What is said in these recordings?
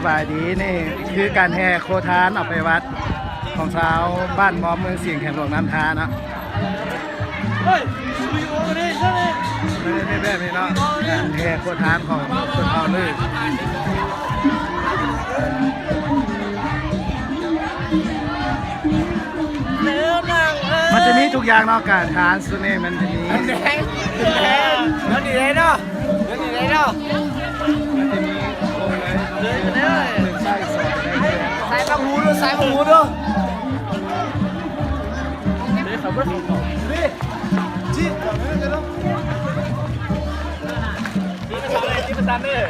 ສະບາຍດີ ນີ້ຄືການແຫ່ໂຄທານເອົາໄປວັດຂອງຊາວບ້ານມອມ ເມືອງສິງ ແຂວງຫຼວງນ້ຳທາເນາະ. ນີ້ ແບບນີ້ເນາະ ການແຫ່ໂຄທານຂອງຊົນເຜົ່າລື້. ມັນຈະມີທຸກຢ່າງເນາະ ການທານຊຸດນີ້ມັນຈະມີ ແດງ ແດງ ດຽວນີ້ໄດ້ເນາະ ດຽວນີ້ໄດ້ເນາະ ມັນຈະມີຄົບເລີຍ ໜຶ່ງໃສ່ສອງໃສ່ ໃສ່ບັກຫູດູ ໃສ່ບັກຫູດູ ນີ້ ຈີບ ຈີບປະສານເລີຍ ຈີບປະສານເລີຍ.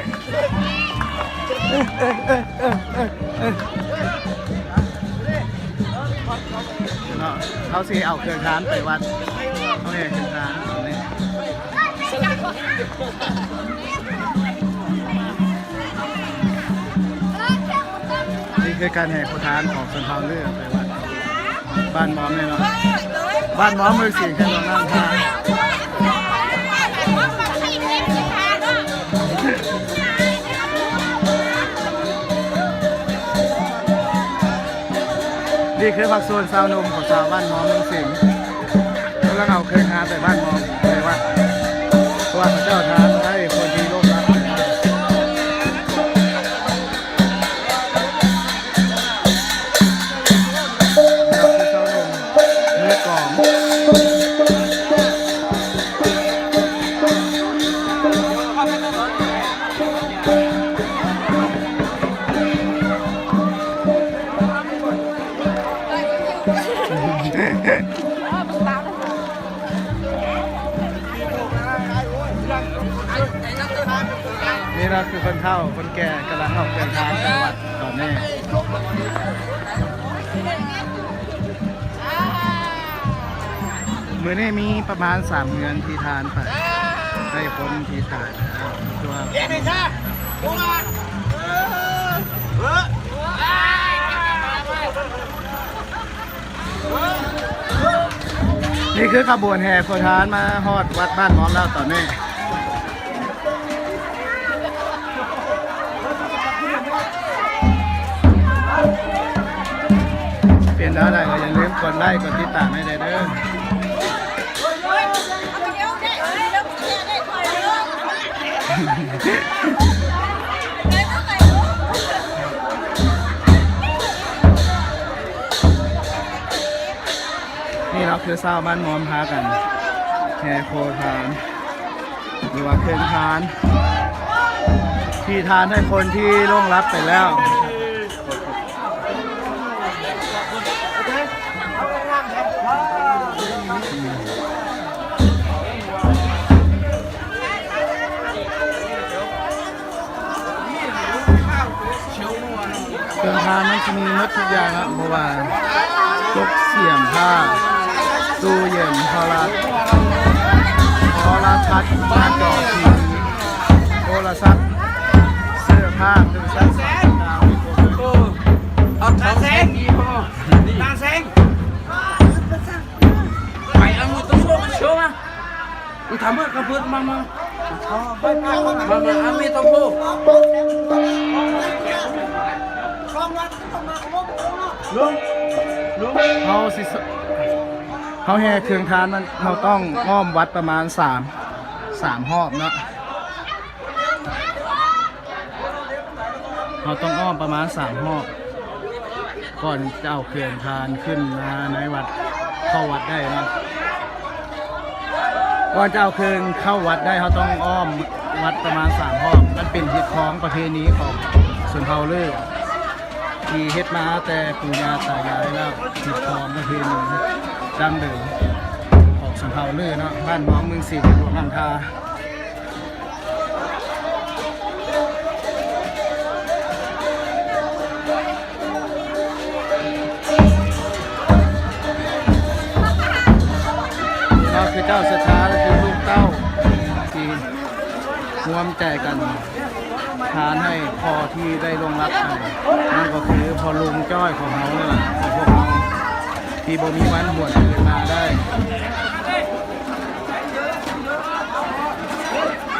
ເນາະ ເຮົາຊິເອົາເຄື່ອງທານໄປວັດ ເຮົາແຫ່ເຄື່ອງທານນີ້ ນີ້ຄືການແຫ່ໂຄທານຂອງຊົນເຜົ່າລື້ໄປວັດ ບ້ານມອມນີ້ເນາະ ບ້ານມອມ ເມືອງສິງ ແຂວງຫຼວງນ້ຳທາ. ນີ້ຄືພາກສ່ວນຊາວໜຸ່ມຂອງຊາວບ້ານມອມ ເມືອງສິງ ກຳລັງເອົາເຄື່ອງທານໄປບ້ານມອມ ໄປວັດ ເພາະວ່າເຂົາເຈົ້າທານໃຫ້ຄົນທີ່ລ່ວງລັບໄປແລ້ວ. ນີ້ຄືຊາວໜຸ່ມມືກອງ. ນີ້ນະ ຄືຄົນເຖົ້າຄົນແກ່ກຳລັງເອົາເຄື່ອງທານໄປວັດຕອນນີ້. ມື້ນີ້ມີປະມານສາມເຮືອນທີ່ທານໄປ ໄດ້ຄົນທີ່ທານແລ້ວ ຄືວ່າ ນີ້ຄືຂະບວນແຫ່ໂຄທານມາຮອດວັດບ້ານມອມແລ້ວຕອນນີ້. ເປັນແນວໃດກໍຢ່າລືມກົດໄລ້ ກົດຕິດຕາມໃຫ້ແດ່ເດີ. ນີ້ເນາະ ຄືຊາວບ້ານມອມພາກັນແຫ່ໂຄທານ ຫຼືວ່າເຄື່ອງທານ ທີ່ທານໃຫ້ຄົນທີ່ລ່ວງລັບໄປແລ້ວ. ເຄື່ອງທານມັນຊິມີໝົດທຸກຢ່າງເນາະ ບໍ່ວ່າຈົກ ສຽມ ຜ້າ ຕູ້ເຢັນ ໂທລະ ໂທລະທັດ ໜ້າຈໍ ທີວີ ໂທລະສັບ ເສື້ອຜ້າ ເຄື່ອງໃຊ້ສອຍຕ່າງໆ. ເອີ ເອົາຂອງແພງນີ້ພໍ ໜ້າແສງ ໄປເອົາໂຕໂຊມາໂຊມາ. ມັນທຳເໝິດກະເບີດ ມາ ມາ ມາ ມາ ອາມີໂຕໂພ ເຮົາຊິ ເຮົາແຫ່ເຄື່ອງທານນັ້ນ ເຮົາຕ້ອງອ້ອມວັດປະມານສາມ ສາມຮອບເນາະ. ເຮົາຕ້ອງອ້ອມປະມານສາມຮອບ ກ່ອນຈະເອົາເຄື່ອງທານຂຶ້ນມາໃນວັດ ເຂົ້າວັດໄດ້ເນາະ. ກ່ອນຈະເອົາເຄື່ອງເຂົ້າວັດໄດ້ ເຮົາຕ້ອງອ້ອມວັດປະມານສາມຮອບ. ມັນເປັນຮີດຄອງປະເພນີຂອງຊົນເຜົ່າລື້ ທີ່ເຮັດມາແຕ່ປູ່ຍ່າຕາຍາຍແລ້ວ, ຮີດຄອງປະເພນີດັ້ງເດີມຂອງຊົນເຜົ່າລື້ເນາະ, ບ້ານມອມ ເມືອງສິງ ຫຼວງນ້ຳທາ. ເນາະ ຄືເຈົ້າສັດທາ ແລະ ຄືລູກເຕົ້າທີ່ຮ່ວມໃຈກັນທານໃຫ້ພໍ່ທີ່ໄດ້ລ່ວງລັບໄປ, ນັ້ນກໍຄືພໍ່ລຸງຈ້ອຍຂອງເຮົານີ້ລະ, ຂອງພວກເຮົາທີ່ບໍ່ມີວັນຫວນຄືນມາໄດ້.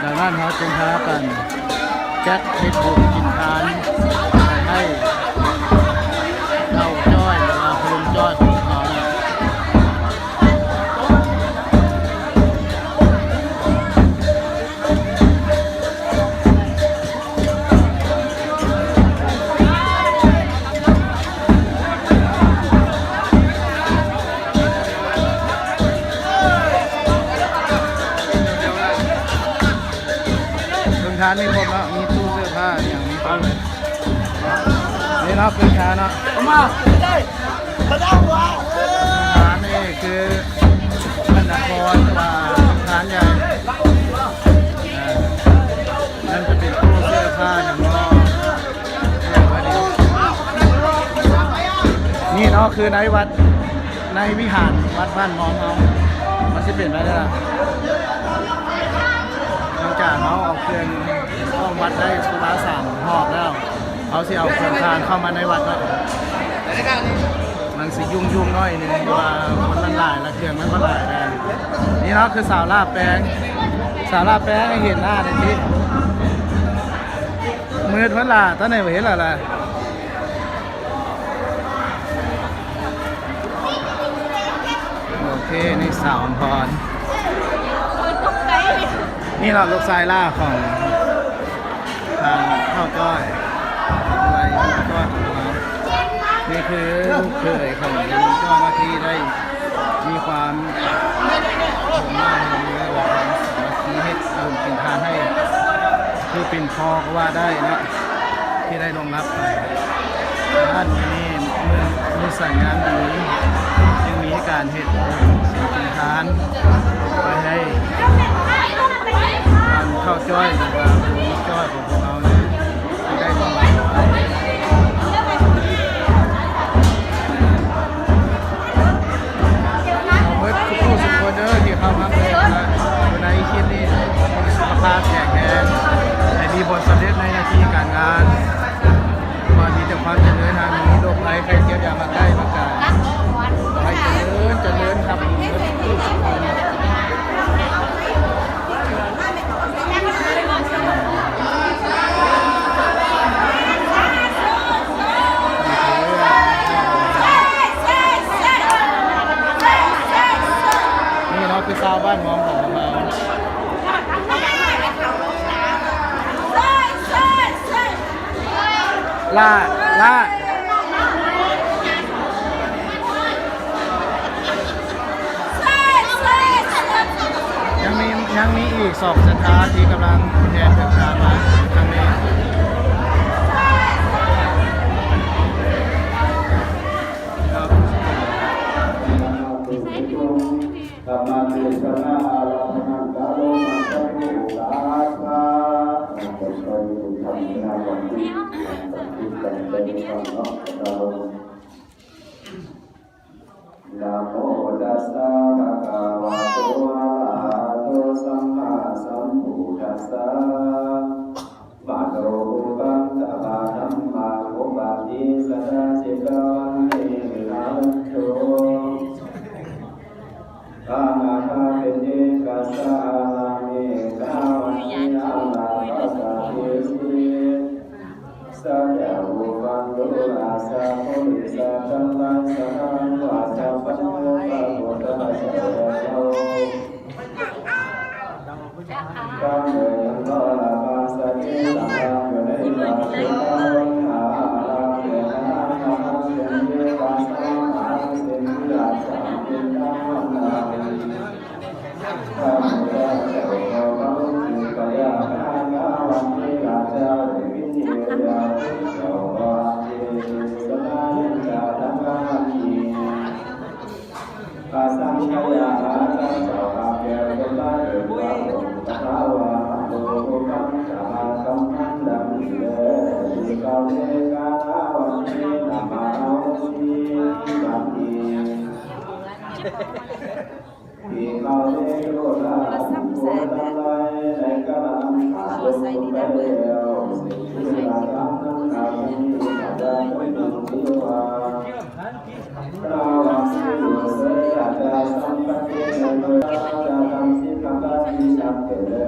ດັ່ງນັ້ນເຮົາຈຶ່ງພາກັນ ຈັດເຮັດບຸນກິນທານໃຫ້ເຖົ້າຈ້ອຍ ຫຼືວ່າລຸງຈ້ອຍຂອງເຮົາ. ໂຮງທານມີຄົບເນາະ ມີຕູ້ເສື້ອຜ້າຫຍັງມີຄົບເລີຍ. ນີ້ເນາະ ຄືທານເນາະ ມາໄດ້ ມາໄດ້ຫວາ ທານນີ້ຄືເພິ່ນນະຄອນວ່າທານໃຫຍ່ ອ່າ ນັ້ນຈະເປັນຕູ້ເສື້ອຜ້າຫຍັງເນາະ. ນີ້ເນາະ ຄືໃນວັດ ໃນວິຫານວັດບ້ານມອມເຮົາ ມັນຊິເປັນໄປແລ້ວ ຫຼັງຈາກເຮົາເອົາເຄື່ອງຂອງວັດໄດ້ສຸລາສາມຮອບແລ້ວ ເຮົາຊິເອົາເຄື່ອງທານເຂົ້າມາໃນວັດເນາະ. ມັນຊິຫຍຸ້ງໆໜ້ອຍໜຶ່ງ ເພາະວ່າຄົນມັນຫຼາຍ ແລະ ເຄື່ອງມັນກໍຫຼາຍແດ່. ນີ້ເນາະ ຄືສາວລາບແປງ ສາວລາບແປງໃຫ້ເຫັນໜ້າໜ່ອຍຕິ ມືດເພິ່ນລະ ຕອນນີ້ບໍ່ເຫັນລະລະ. ໂອເຄ ນີ້ສາວອຳພອນ ເອີ ຕົກໃຈ ນີ້ລະລູກຊາຍຫຼ້າຂອງທາງເຖົ້າຈ້ອຍ ໄວເຖົ້າຈ້ອຍຂອງເຮົາ. ນີ້ຄືລູກເຂີຍຂອງເຈົ້າໜ້າທີ່ໄດ້ມີຄວາມສົມມາດຮ່ວມມື ແລະ ຄວາມສາມັກຄີ ເຮັດບຸນກິນທານໃຫ້ຜູ້ເປັນພໍ່ກໍວ່າໄດ້ເນາະ ທີ່ໄດ້ລ່ວງລັບໄປ. ບ້ານມື້ນີ້ ມື້ ມື້ສັນງາມດີ ຈຶ່ງມີການເຮັດບຸນສິນກິນທານໄປໃຫ້ທາງເຖົ້າຈ້ອຍ ຫຼືວ່າລຸງຈ້ອຍຂອງພວກເຮົານີ້ ທີ່ໄດ້ມາ ເອົາເບິດທຸກຜູ້ທຸກຄົນເດີ ທີ່ເຂົ້າມາເບິ່ງ ແລະ ຢູ່ໃນຄລິບນີ້ ສຸຂະພາບແຂງແຮງ ໃຫ້ມີຜົນສຳເລັດໃນໜ້າທີ່ການງານ ຂໍໃຫ້ມີແຕ່ຄວາມຈະເລີນຮັ່ງມີ ໂລກໄພໄຂ້ເຈັບຢ່າມາໃກ້ມາກາຍ ໃຫ້ຈະເລີນ ຈະເລີນຄັບ ນີ້ເນາະ ຄືຊາວບ້ານມອມຂອງເຮົາ ຫຼ້າ ຫຼ້າ ຍັງມີ ຍັງມີອີກສອງສັດທາທີ່ກຳລັງແຫ່ເດີນທາງມາຄັ້ງນີ້. ທຳມະເທສະນາອາຣາທະນາກາໂລມາສະໂທ ສາທາ ນະໂມຕັດສະ ພະຄະວະໂຕ ອະລະຫະໂຕ ສຳມາສຳພຸດທັດສະ ນະໂມຕັດສະ ພະຄະວະໂຕ ອະລະຫະໂຕ ສຳມາສຳພຸດທັດສະ ມະໂນປຸບປະກຳມະ ທຳມາປຸບປະຕິສາດສະ ຈິດຕະວັນເມ ວິຫາລັນໂຕ ອະນາຖາປິນະເດກະສະ ອາຣາເມກະ ວັນເທ ອາຣາປັດຕະເທສີ ສັດຖາ ພູປັນໂນ ລາຊາໂພລິສັດທັງຫຼາຍ ສະຖານຸປັດຖະປະໂນ ພະພຸດທະສາສະນາ ກາເມຍັງ ລາພາສະເຕ ສະຖານຢູ່ໃນປາເສຕາວັນຫາ ອາຣາເມກະ ນາຄາເສນເທວະ ສາມາເສນທິລາ ສາມເປັນທານນາ ທີ່ເຂົາໄດ້ໂລດລານຜູ້ທັງຫຼາຍ ໄດ້ກະລະນຳຂ້າສົມໄປແລ້ວ ເສດຖີລາຄາທັງຫຼາຍ ມີພະເຈົ້າເປັນຜູ້ທີ່ວ່າ ລາວະເສໂນ ເສຍຈາສັມປະຕິ ໃນເມື່ອຈາທຳສິດທຳລາທີ່ສັກເດ ແລະ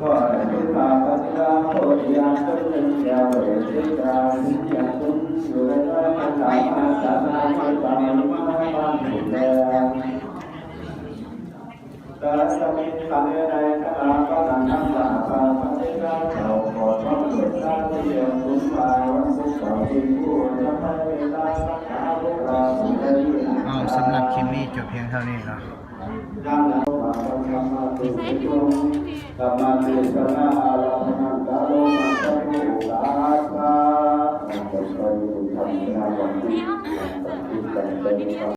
ກໍໄດ້ເປັນພາກປະຕິບັດໂພທິຍານ ເປັນແກ້ວເວທິກາ ເປັນເຈົ້າຄຸນຢູ່ໃນພະນາມາຕະນາຍປານມາບ້ານຜູ້ແລ ກາສະມິງຄັນໃນຄະນະປະນັນທຳລາພາປະຕິກາເຈົ້າ ຂໍຄວາມເມດຕາທີ່ເຈົ້າຄຸນວ່າວັນສຸກເສົາທີ່ຜູ້ຈະໄປເວລາສັກກາບູຊາຜູ້ໃດຢູ່ນະ ເອົາ ສຳລັບຄລິບນີ້ຈົບພຽງເທົ່ານີ້ເນາະ. ທຳເທສະນາອາລາທະນາກາໂລມາສະໂຕກາສະ ເຈົ້າໄປຢູ່ທຳເວລາວັນນີ້ ເຈົ້າໄປຢູ່ທຳ